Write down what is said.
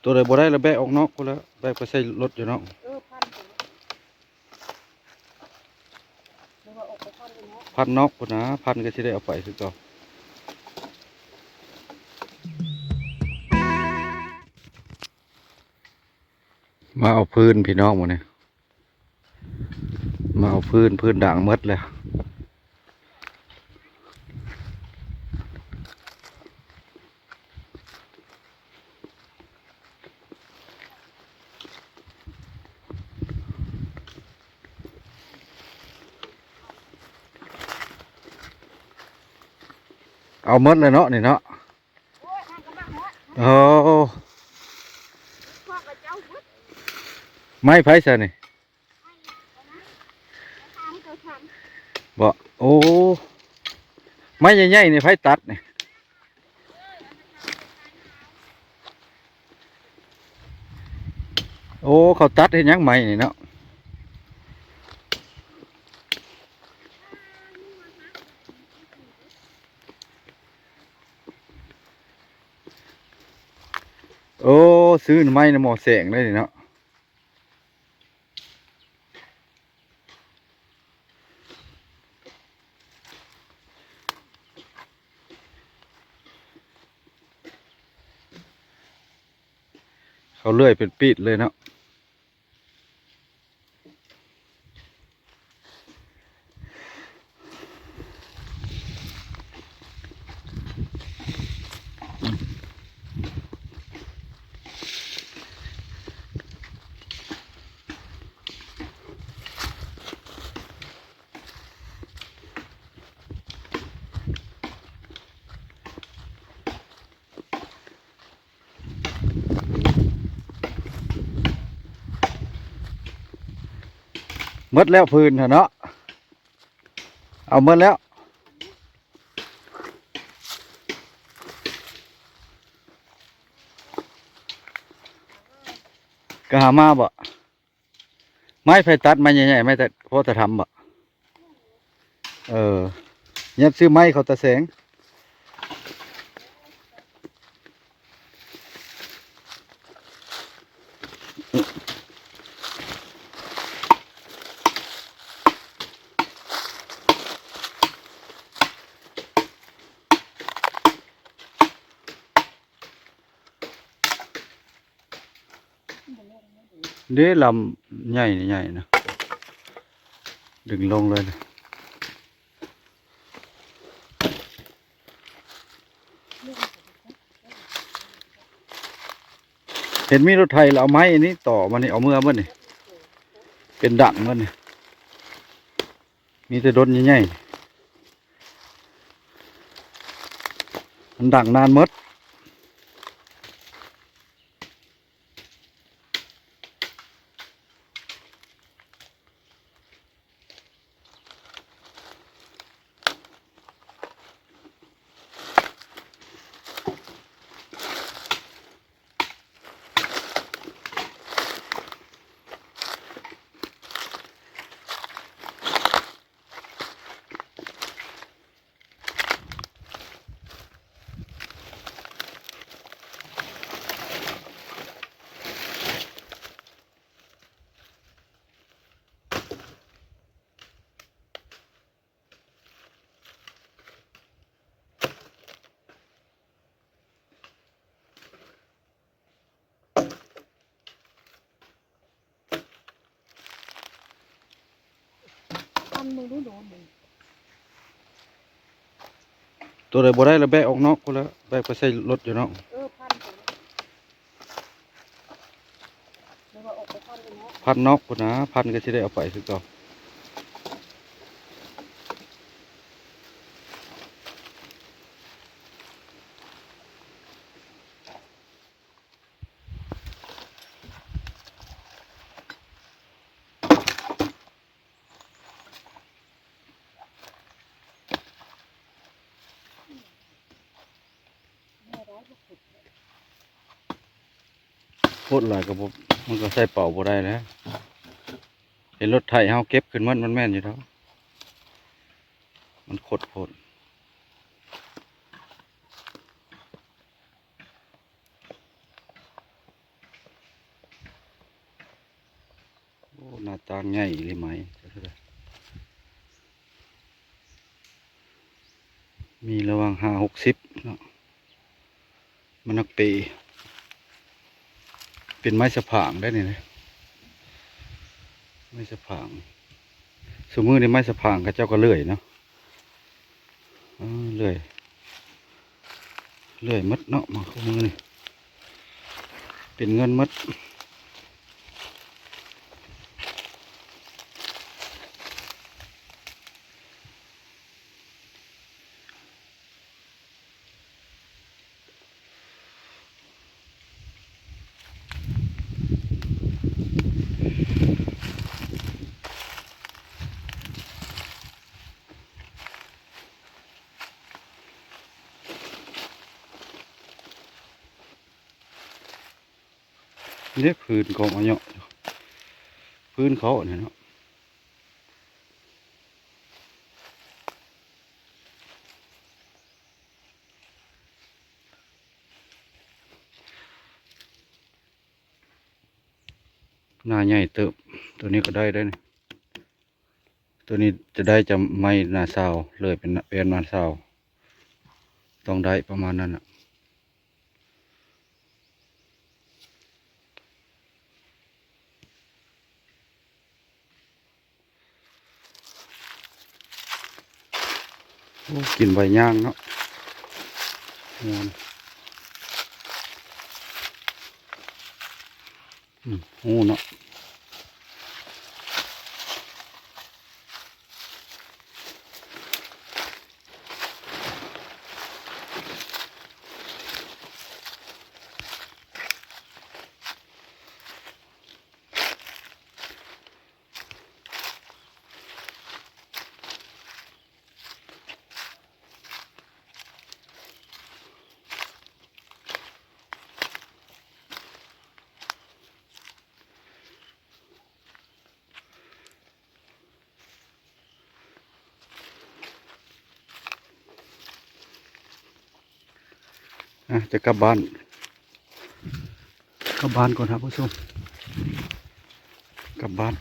ຕົວໃດບໍ່ໄດ້ລະແບກອອກນອກພຸ້ນລະ ແບກໄປໃສ່ລົດຢູ່ນອກ. ເອີ ພັນພຸ້ນ ຫຼືວ່າອອກໄປພັນຢູ່ນອກ ພັນນອກພຸ້ນນະ ພັນກໍຊິໄດ້ເອົາໄປຄືເກົ່າ. ມາເອົາຟືນພີ່ນ້ອງມື້ນີ້ ມາເອົາຟືນ ຟືນດັງໝົດແລ້ວ. ເອົາໝົດແລ້ວເນາະນີ້ເນາະ. ໂອ້ ໄມ້ໃຜຊະນີ້? ບໍ່ ໂອ້ ໄມ້ໃຫຍ່ໆນີ້ໃຜຕັດນີ້? ໂອ້ ເຂົາຕັດເຮັດຫຍັງໄມ້ນີ້ເນາະ? ໂອ້ ຊື້ໄມ້ນຳໝໍແສງເລີຍນີ້ເນາະ. ເຂົາເລື່ອຍເປັນປີດເລີຍເນາະ. ໝົດແລ້ວຟືນຫັ້ນເນາະ ເອົາໝົດແລ້ວ ກະຫາມາບໍ່? ໄມ້ໃຜຕັດ? ໄມ້ໃຫຍ່ໆ ໄມ້ແຕ່ ພໍຕາທຳບໍ່? ເອີ ຍັດຊື້ໄມ້ເຂົາຕາແສງ. ເດ້ ລຳໃຫຍ່ນີ້ໃຫຍ່ນະ ດຶງລົງເລີຍນະ. ເຫັນມີລົດໄຖລະເອົາໄມ້ອັນນີ້ຕໍ່ມານີ້ ເອົາເມືອເບິດນີ້ ເປັນດັງເບິດນີ້. ມີແຕ່ດົນໃຫຍ່ໆ ມັນດັງນານໝົດ. ພັນເບິ່ງດູໂດນເບິ່ງ ຕົວໃດບໍ່ໄດ້ລະແບກອອກນອກພຸ້ນລະ ແບກໄປໃສ່ລົດຢູ່ນອກ. ເອີ ພັນພຸ້ນ ຫຼືວ່າອອກໄປພັນຢູ່ນອກ ພັນນອກພຸ້ນນະ ພັນກໍຊິໄດ້ເອົາໄປຄືເກົ່າ. ໂພດຫຼາຍກໍບໍ່ ມັນກໍໃສ່ເປົາບໍ່ໄດ້ແຫຼະ. ເຫັນລົດໄຖເຮົາເກັບຂຶ້ນໝົດ ມັນແມ່ນຢູ່ດອກ ມັນຄົດໂພດ. ຕ່າງໃຫຍ່ອີ່ຫຼີໄມ້ ມີລະຫວ່າງຫ້າຫົກສິບເນາະ. ມັນນັກເປ ເປັນໄມ້ສະຜາງໄດ໋ນີ້ນະ ໄມ້ສະຜາງ. ຊຸມື້ນີ້ໄມ້ສະຜາງເຂົາເຈົ້າກໍເລື່ອຍເນາະ ເອີ ເລື່ອຍ ເລື່ອຍໝົດເນາະ ມາຄູ່ມື້ນີ້ ເປັນເງິນໝົດ. ເດ້ ພື້ນກໍມາເຍາະ ພື້ນເຂົານີ້ເນາະ. ໜ້າໃຫຍ່ເຕີບ ໂຕນີ້ກໍໄດ້ໄດ໋ນີ້ ໂຕນີ້ຈະໄດ້ຈະໄມ້ໜ້າຊາວ ເລີຍເປັນແປນໜ້າຊາວ ຕ້ອງໄດ້ປະມານນັ້ນນະ. ໂອ້ ກິນໃບຍ່າງເນາະ ມ່ວນ ອືມ ຮູ້ເນາະ. ອ່ະ ຈະກັບບ້ານ ກັບບ້ານກ່ອນ ທ່ານຜູ້ຊົມ ກັບບ້ານ.